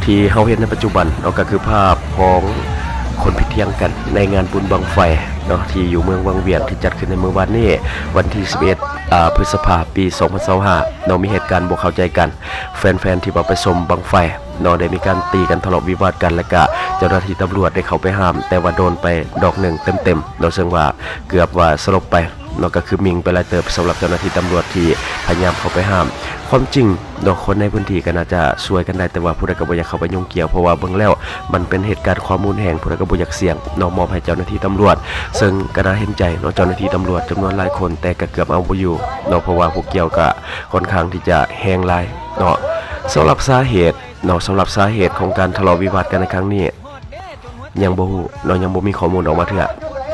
ທີ່ເຮົາເຫັນໃນປັດຈຸບັນເນາະ ກໍຄືພາບຂອງຄົນຜິດຖຽງກັນໃນງານບຸນບັ້ງໄຟເນາະ ທີ່ຢູ່ເມືອງວັງວຽງ ທີ່ຈັດຂຶ້ນໃນມື້ວານນີ້ ວັນທີສິບເອັດ ອ່າ ພຶດສະພາ ປີສອງພັນຊາວຫ້າເນາະ. ມີເຫດການບໍ່ເຂົ້າໃຈກັນ ແຟນໆ ທີ່ວ່າໄປຊົມບັ້ງໄຟເນາະ ໄດ້ມີການຕີກັນ ທະເລາະວິວາດກັນ ແລະກະເຈົ້າໜ້າທີ່ຕຳຫຼວດໄດ້ເຂົ້າໄປຫ້າມ ແຕ່ວ່າໂດນໄປດອກໜຶ່ງເຕັມໆເນາະ ເຊິ່ງວ່າເກືອບວ່າສະຫຼົບໄປ ເນາະ ກໍຄືມິ່ງໄປຫຼາຍເຕີບ ສຳລັບເຈົ້າໜ້າທີ່ຕຳຫຼວດທີ່ພະຍາຍາມເຂົ້າໄປຫ້າມ. ຄວາມຈິງເນາະ ຄົນໃນພື້ນທີ່ກໍໜ້າຈະຊ່ວຍກັນໄດ້ ແຕ່ວ່າຜູ້ໃດກໍບໍ່ຢາກເຂົ້າໄປຫຍຸ້ງກ່ຽວ ເພາະວ່າເບິ່ງແລ້ວມັນເປັນເຫດການຄວາມຮຸນແຮງ ຜູ້ໃດກໍບໍ່ຢາກສ່ຽງເນາະ ມອບໃຫ້ເຈົ້າໜ້າທີ່ຕຳຫຼວດ ເຊິ່ງກໍໜ້າເຫັນໃຈເນາະ ເຈົ້າໜ້າທີ່ຕຳຫຼວດຈຳນວນຫຼາຍຄົນ ແຕ່ກໍເກືອບເອົາບໍ່ຢູ່ເນາະ ເພາະວ່າຜູ້ກ່ຽວກໍຄ່ອນຂ້າງທີ່ຈະແຮງຫຼາຍເນາະ. ສຳລັບສາເຫດເນາະ ສຳລັບສາເຫດຂອງການທະເລາະວິວາດກັນໃນຄັ້ງນີ້ ຍັງບໍ່ຮູ້ເນາະ ຍັງບໍ່ມີຂໍ້ມູນອອກມາເທື່ອ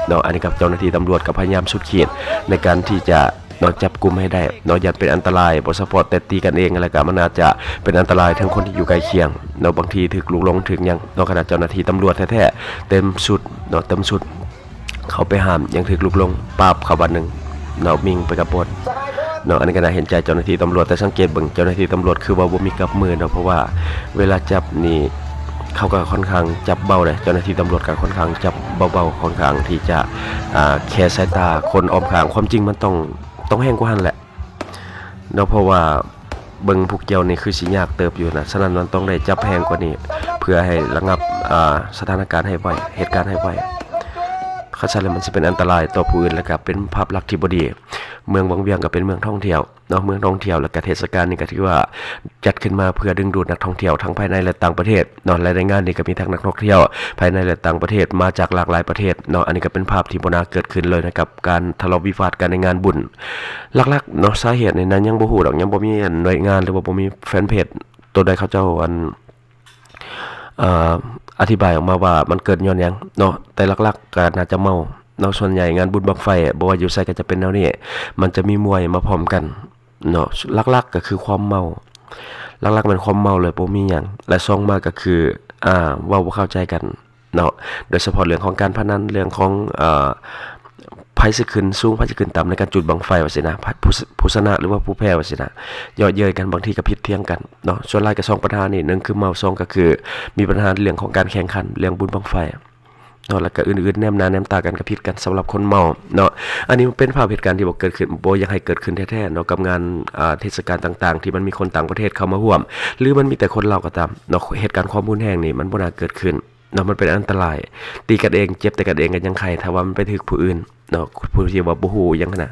ເນາະ. ອັນນີ້ກໍເຈົ້າໜ້າທີ່ຕຳຫຼວດກໍພະຍາຍາມສຸດຂີດໃນການທີ່ຈະເນາະ ຈັບກຸມໃຫ້ໄດ້ເນາະ ຢ້ານເປັນອັນຕະລາຍ ບໍ່ສະເພາະແຕ່ຕີກັນເອງ ແລ້ວກໍມັນອາດຈະເປັນອັນຕະລາຍເຖິງຄົນທີ່ຢູ່ໃກ້ຄຽງເນາະ ບາງທີຖືກລຸກລົງຖືກຫຍັງເນາະ. ຂະໜາດເຈົ້າໜ້າທີ່ຕຳຫຼວດແທ້ໆເຕັມຊຸດເນາະ ເຕັມຊຸດ ເຂົ້າໄປຫ້າມຍັງຖືກລຸກລົງ ປາບເຂົ້າບາດໜຶ່ງເນາະ ມິ່ງໄປກັບບົດເນາະ. ອັນນີ້ກໍໜ້າເຫັນໃຈເຈົ້າໜ້າທີ່ຕຳຫຼວດ ແຕ່ສັງເກດເບິ່ງເຈົ້າໜ້າທີ່ຕຳຫຼວດຄືວ່າບໍ່ມີກັບມືເນາະ ເພາະວ່າເວລາຈັບນີ້ເຂົາກໍຄ່ອນຂ້າງຈັບເບົາເດ້ ເຈົ້າໜ້າທີ່ຕຳຫຼວດກໍຄ່ອນຂ້າງຈັບເບົາໆ ຄ່ອນຂ້າງທີ່ຈະ ອ່າ ແຄສາຍຕາຄົນອ້ອມຂ້າງ. ຄວາມຈິງມັນຕ້ອງ ຕ້ອງແຮງກວ່າຫັ້ນແຫຼະເນາະ ເພາະວ່າ ເບິ່ງຜູ້ກ່ຽວນີ້ຄືຊິຍາກເຕີບຢູ່ນະ ສະນັ້ນມັນຕ້ອງໄດ້ຈັບແຮງກວ່ານີ້ ເພື່ອໃຫ້ລະງັບ ອ່າ ສະຖານະການໃຫ້ໄວ ເຫດການໃຫ້ໄວ. ຄັນຊັ້ນແລ້ວມັນຊິເປັນອັນຕະລາຍຕໍ່ຜູ້ອື່ນ ແລະກະເປັນພາບລັກທີ່ບໍ່ດີ. ເມືອງວັງວຽງກໍເປັນເມືອງທ່ອງທ່ຽວເນາະ ເມືອງທ່ອງທ່ຽວ ແລະກະເທດສະການນີ້ກໍຖືວ່າຈັດຂຶ້ນມາເພື່ອດຶງດູດນັກທ່ອງທ່ຽວທັງພາຍໃນ ແລະຕ່າງປະເທດເນາະ ແລະໃນງານນີ້ກໍມີທັງນັກທ່ອງທ່ຽວພາຍໃນ ແລະຕ່າງປະເທດມາຈາກຫຼາກຫຼາຍປະເທດເນາະ. ອັນນີ້ກໍເປັນພາບທີ່ບໍ່ໜ້າເກີດຂຶ້ນເລີຍນະ ກັບການທະເລາະວິວາດກັນໃນງານບຸນ. ຫຼັກໆເນາະ ສາເຫດນີ້ນະ ຍັງບໍ່ຮູ້ດອກ ຍັງບໍ່ມີອັນໜ່ວຍງານ ຫຼືວ່າບໍ່ມີແຟນເພຈໂຕໃດເຂົາເຈົ້າ ອັນ ເອີ ອະທິບາຍອອກມາວ່າມັນເກີດຍ້ອນຫຍັງເນາະ ແຕ່ຫຼັກໆກໍໜ້າຈະເມົາເນາະ. ສ່ວນໃຫຍ່ງານບຸນບັ້ງໄຟ ບໍ່ວ່າຢູ່ໃສກໍຈະເປັນແນວນີ້ ມັນຈະມີມວຍມາພ້ອມກັນເນາະ. ຫຼັກໆກໍຄືຄວາມເມົາ ຫຼັກໆແມ່ນຄວາມເມົາເລີຍ ບໍ່ມີຫຍັງ ແລະສອງມາກໍຄື ອ່າ ເວົ້າບໍ່ເຂົ້າໃຈກັນ ເນາະ ໂດຍສະເພາະເລື່ອງຂອງການພະນັນ ເລື່ອງຂອງ ເອີ ໃຜຊິຂຶ້ນສູງ ໃຜຊິຂຶ້ນຕ່ຳໃນການຈຸດບັ້ງໄຟວ່າຊີ້ນະ ຜູ້ ຜູ້ຊະນະ ຫຼືວ່າຜູ້ແພ້ວ່າຊີ້ນະ ເຍາະເຍີ້ຍກັນ ບາງທີກໍຜິດຖຽງກັນເນາະ. ສ່ວນຫຼາຍກໍສອງບັນຫານີ້ ໜຶ່ງຄືເມົາ ສອງກໍຄືມີບັນຫາເລື່ອງຂອງການແຂ່ງຂັນ ເລື່ອງບຸນບັ້ງໄຟເນາະ ແລ້ວກໍອື່ນໆ ແນມໜ້າແນມຕາກັນກໍຜິດກັນ ສຳລັບຄົນເມົາເນາະ. ອັນນີ້ມັນເປັນພາບເຫດການທີ່ບໍ່ເກີດຂຶ້ນ ບໍ່ຢາກໃຫ້ເກີດຂຶ້ນແທ້ໆເນາະ ກັບງານ ອ່າ ເທດສະການຕ່າງໆ ທີ່ມັນມີຄົນຕ່າງປະເທດເຂົ້າມາຮ່ວມ ຫຼືມັນມີແຕ່ຄົນລາວກໍຕາມເນາະ. ເຫດການຄວາມຮຸນແຮງນີ້ມັນບໍ່ໜ້າເກີດຂຶ້ນ ເນາະ ມັນເປັນອັນຕະລາຍ ຕີກັນເອງ ເຈັບແຕ່ກັນເອງກໍຍັງໄຄ ຖ້າວ່າມັນໄປຖືກຜູ້ອື່ນເນາະ ຜູ້ທີ່ວ່າບໍ່ຮູ້ຫຍັງຫັ້ນນະ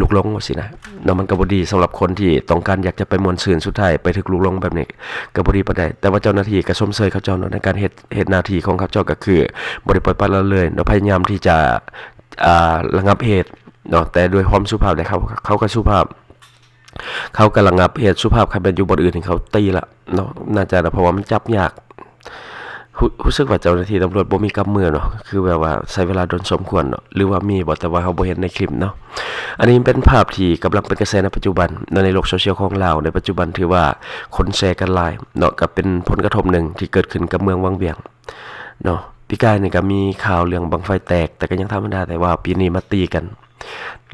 ລຸກລົງວ່າຊີ້ນະເນາະ ມັນກໍບໍ່ດີສຳລັບຄົນທີ່ຕ້ອງການຢາກຈະໄປມ່ວນຊື່ນ ສຸດທ້າຍໄປຖືກລຸກລົງແບບນີ້ກໍບໍ່ດີປານໃດ. ແຕ່ວ່າເຈົ້າໜ້າທີ່ກໍຊົມເຊີຍເຂົາເຈົ້າເນາະ ໃນການເຮັດ ເຮັດໜ້າທີ່ຂອງເຂົາເຈົ້າ ກໍຄືບໍ່ໄດ້ປ່ອຍປະລະເລີຍເນາະ ພະຍາຍາມທີ່ຈະ ອ່າ ລະງັບເຫດເນາະ ແຕ່ດ້ວຍຄວາມສຸພາບ ແລະເຂົາ ເຂົາກໍສຸພາບ ເຂົາກະລະງັບເຫດສຸພາບ ຄັນແມ່ນຢູ່ບ່ອນອື່ນນີ້ເຂົາຕີລະເນາະ ໜ້າຈະນະ ເພາະວ່າມັນຈັບຍາກ ຮູ້ ຮູ້ສຶກວ່າເຈົ້າໜ້າທີ່ຕຳຫຼວດບໍ່ມີກຳມືເນາະ ຄືແບບວ່າໃຊ້ເວລາດົນສົມຄວນເນາະ ຫຼືວ່າມີບໍ່ ແຕ່ວ່າເຮົາບໍ່ເຫັນໃນຄລິບເນາະ. ອັນນີ້ເປັນພາບທີ່ກຳລັງເປັນກະແສໃນປັດຈຸບັນເນາະ ໃນໂລກໂຊຊຽວຂອງລາວໃນປັດຈຸບັນ ຖືວ່າຄົນແຊກັນຫຼາຍເນາະ ກໍເປັນຜົນກະທົບໜຶ່ງທີ່ເກີດຂຶ້ນກັບເມືອງວັງວຽງເນາະ. ປີກາຍນີ້ກໍມີຂ່າວເລື່ອງບັ້ງໄຟແຕກ ແຕ່ກໍຍັງທຳມະດາ ແຕ່ວ່າປີນີ້ມາຕີກັນ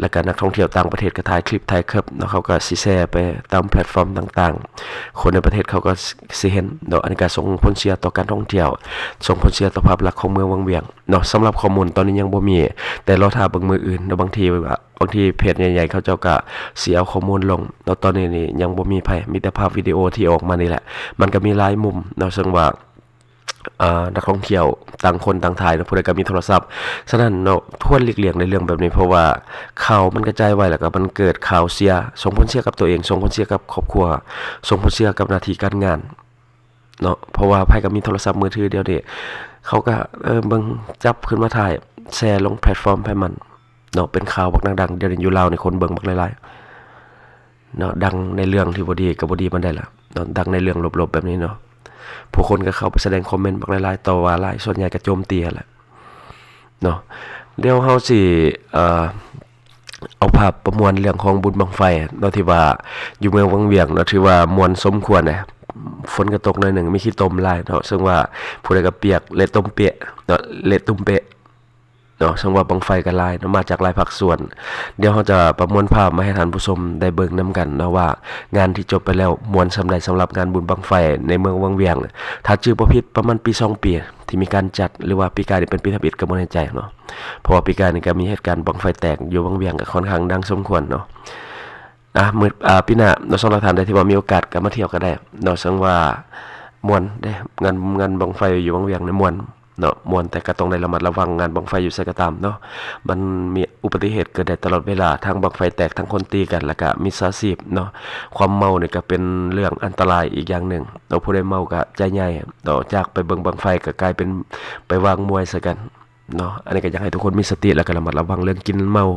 ແລ້ວກໍນັກທ່ອງທ່ຽວຕ່າງປະເທດກໍຖ່າຍຄລິບຖ່າຍເຄີບເນາະ ເຂົາກໍຊິແຊໄປຕາມແພລດຟອມຕ່າງໆ ຄົນໃນປະເທດເຂົາກໍຊິເຫັນເນາະ. ອັນນີ້ກໍສົ່ງຜົນເສຍຕໍ່ການທ່ອງທ່ຽວ ສົ່ງຜົນເສຍຕໍ່ພາບລັກຂອງເມືອງວັງວຽງເນາະ. ສຳລັບຂໍ້ມູນຕອນນີ້ຍັງບໍ່ມີ ແຕ່ລໍຖ້າເບິ່ງມື້ອື່ນເນາະ. ບາງທີວ່າ ບາງທີເພຈໃຫຍ່ໆເຂົາເຈົ້າກໍຊິເອົາຂໍ້ມູນລົງເນາະ. ຕອນນີ້ນີ້ຍັງບໍ່ມີໃຜ ມີແຕ່ພາບວິດີໂອທີ່ອອກມານີ້ແຫຼະ ມັນກໍມີຫຼາຍມຸມເນາະ ເຊິ່ງວ່າ ອ່າ ນັກທ່ອງທ່ຽວຕ່າງຄົນຕ່າງຖ່າຍເນາະ ຜູ້ໃດກໍມີໂທລະສັບ. ສະນັ້ນເນາະ ຄວນຫຼີກລ່ຽງໃນເລື່ອງແບບນີ້ ເພາະວ່າຂ່າວມັນກະຈາຍໄວ ແລ້ວກໍມັນເກີດຂ່າວເສຍ ສົ່ງຜົນເສຍກັບຕົວເອງ ສົ່ງຜົນເສຍກັບຄອບຄົວ ສົ່ງຜົນເສຍກັບໜ້າທີ່ການງານເນາະ. ເພາະວ່າໃຜກໍມີໂທລະສັບມືຖືດຽວນີ້ ເຂົາກໍ ເອີ ເບິ່ງ ຈັບຂຶ້ນມາຖ່າຍ ແຊລົງແພລດຟອມໃຜມັນ ເນາະ ເປັນຂ່າວບັກນັກດັງ. ດຽວນີ້ຢູ່ລາວນີ້ຄົນເບິ່ງບັກຫຼາຍໆເນາະ ດັງໃນເລື່ອງທີ່ບໍ່ດີກໍບໍ່ດີປານໃດລະເນາະ ດັງໃນເລື່ອງລົບໆແບບນີ້ເນາະ ຜູ້ຄົນກໍເຂົ້າໄປສະແດງຄອມເມັນບັກຫຼາຍໆ ຕໍ່ວ່າຫຼາຍ ສ່ວນໃຫຍ່ກໍໂຈມຕີຫັ້ນແຫຼະເນາະ. ດຽວເຮົາຊິ ເອີ ເອົາພາບປະມວນເລື່ອງຂອງບຸນບັ້ງໄຟເນາະ ທີ່ວ່າຢູ່ເມືອງວັງວຽງເນາະ ຖືວ່າມ່ວນສົມຄວນນະ. ຝົນກໍຕົກໜ້ອຍໜຶ່ງ ມີຂີ້ຕົມຫຼາຍເນາະ ເຊິ່ງວ່າຜູ້ໃດກໍປຽກ ເລະຕຸ່ມເປະເນາະ ເລະຕຸ່ມເປະ. ເນາະ, ເຊິ່ງວ່າບັ້ງໄຟກໍຫຼາຍເນາະ, ມາຈາກຫຼາຍພາກສ່ວນ. ດຽວເຮົາຈະປະມວນພາບມາໃຫ້ທ່ານຜູ້ຊົມໄດ້ເບິ່ງນຳກັນເນາະ ວ່າງານທີ່ຈົບໄປແລ້ວມ່ວນສ່ຳໃດສຳລັບງານບຸນບັ້ງໄຟໃນເມືອງວັງວຽງ. ຖ້າຈື່ບໍ່ຜິດປະມານປີສອງປີທີ່ມີການຈັດ ຫຼືວ່າປີກາຍນີ້ເປັນປີທຳອິດກໍບໍ່ແນ່ໃຈເນາະ, ເພາະວ່າປີກາຍນີ້ກໍມີເຫດການບັ້ງໄຟແຕກຢູ່ວັງວຽງກໍຄ່ອນຂ້າງດັງສົມຄວນເນາະ. ອ່າ ມື້ ອ່າ ປີໜ້າເນາະ, ສຳລັບທ່ານໃດທີ່ວ່າມີໂອກາດກໍມາທ່ຽວກໍໄດ້ເນາະ, ເຊິ່ງວ່າມ່ວນເດ້ ງານ ງານບັ້ງໄຟຢູ່ວັງວຽງນີ້ມ່ວນເນາະ, ມ່ວນ ແຕ່ກໍຕ້ອງໄດ້ລະມັດລະວັງງານບັ້ງໄຟຢູ່ໃສກໍຕາມເນາະ. ມັນມີອຸບັດຕິເຫດເກີດໄດ້ຕະຫຼອດເວລາ, ທັງບັ້ງໄຟແຕກ, ທັງຄົນຕີກັນ, ແລ້ວກໍມິດສາຊີບເນາະ. ຄວາມເມົານີ້ກໍເປັນເລື່ອງອັນຕະລາຍອີກຢ່າງໜຶ່ງເນາະ, ຜູ້ໃດເມົາກໍໃຈໃຫຍ່ເນາະ, ຈາກໄປເບິ່ງບັ້ງໄຟກໍກາຍເປັນໄປວາງມວຍໃສ່ກັນ ເນາະ. ອັນນີ້ກໍຢາກໃຫ້ທຸກຄົນມີສະຕິ ແລ້ວກໍລະມັດລະວັງເລື່ອງກິນເມົາ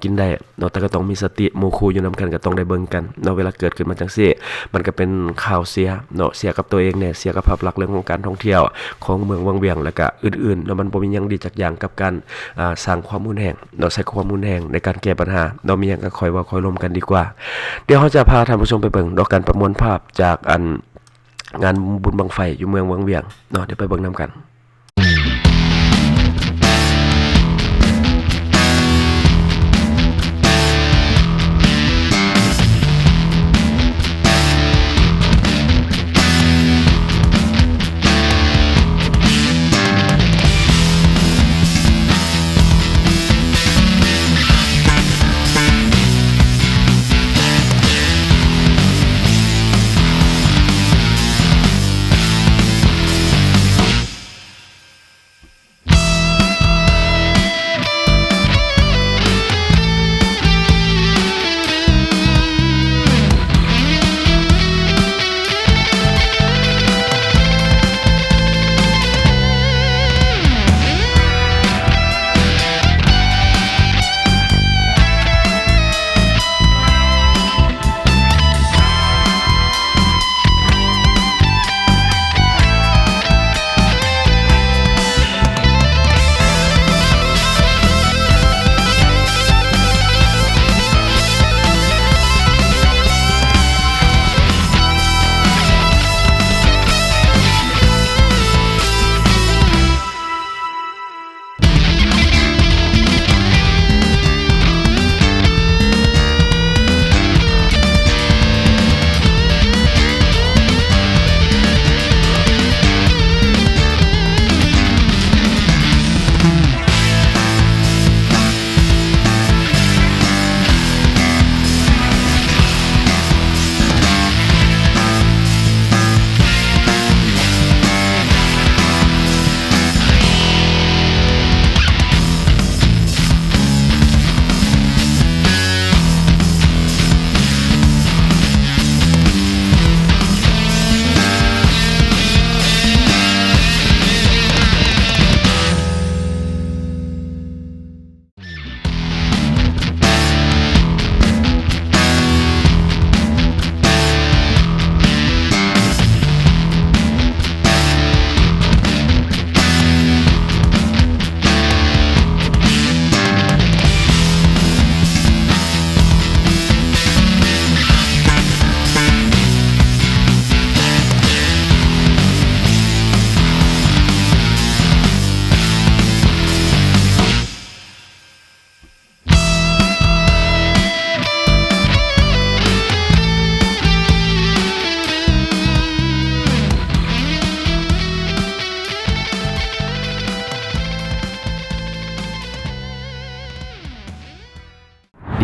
ກິນໄດ້ເນາະ, ແຕ່ກໍຕ້ອງມີສະຕິ, ໝູ່ຄູ່ຢູ່ນຳກັນກໍຕ້ອງໄດ້ເບິ່ງກັນເນາະ. ເວລາເກີດຂຶ້ນມາຈັ່ງຊີ້ ມັນກໍເປັນຂ່າວເສຍເນາະ, ເສຍກັບຕົວເອງແດ່, ເສຍກັບພາບລັກເລື່ອງຂອງການທ່ອງທ່ຽວຂອງເມືອງວັງວຽງ ແລ້ວກໍອື່ນໆເນາະ. ມັນບໍ່ມີຫຍັງດີຈັກຢ່າງກັບການ ອ່າ ສ້າງຄວາມຮຸນແຮງເນາະ, ໃຊ້ຄວາມຮຸນແຮງໃນການແກ້ບັນຫາເນາະ. ມີຫຍັງກໍຄ່ອຍເວົ້າຄ່ອຍລົມກັນດີກວ່າ. ດຽວເຮົາຈະພາທ່ານຜູ້ຊົມໄປເບິ່ງເນາະ ການປະມວນພາບຈາກ ອັນ ງານບຸນບັ້ງໄຟຢູ່ເມືອງວັງວຽງເນາະ, ດຽວໄປເບິ່ງນຳກັນ.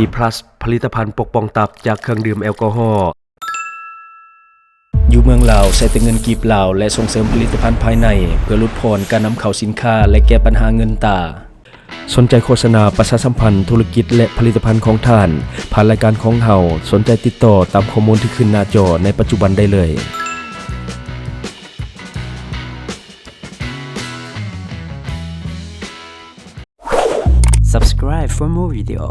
ດີພລັສ ຜະລິດຕະພັນປົກປ້ອງຕັບຈາກເຄື່ອງດື່ມແອລກໍຮໍ. ຢູ່ເມືອງລາວ ໃຊ້ແຕ່ເງິນກີບລາວ ແລະ ສົ່ງເສີມຜະລິດຕະພັນພາຍໃນ ເພື່ອຫຼຸດຜ່ອນການນຳເຂົ້າສິນຄ້າ ແລະ ແກ້ບັນຫາເງິນຕາ. ສົນໃຈໂຄສະນາປະຊາສຳພັນທຸລະກິດ ແລະ ຜະລິດຕະພັນຂອງທ່ານ ຜ່ານລາຍການຂອງເຮົາ, ສົນໃຈຕິດຕໍ່ຕາມຂໍ້ມູນທີ່ຂຶ້ນໜ້າຈໍໃນປັດຈຸບັນໄດ້ເລີຍ. Subscribe for more video.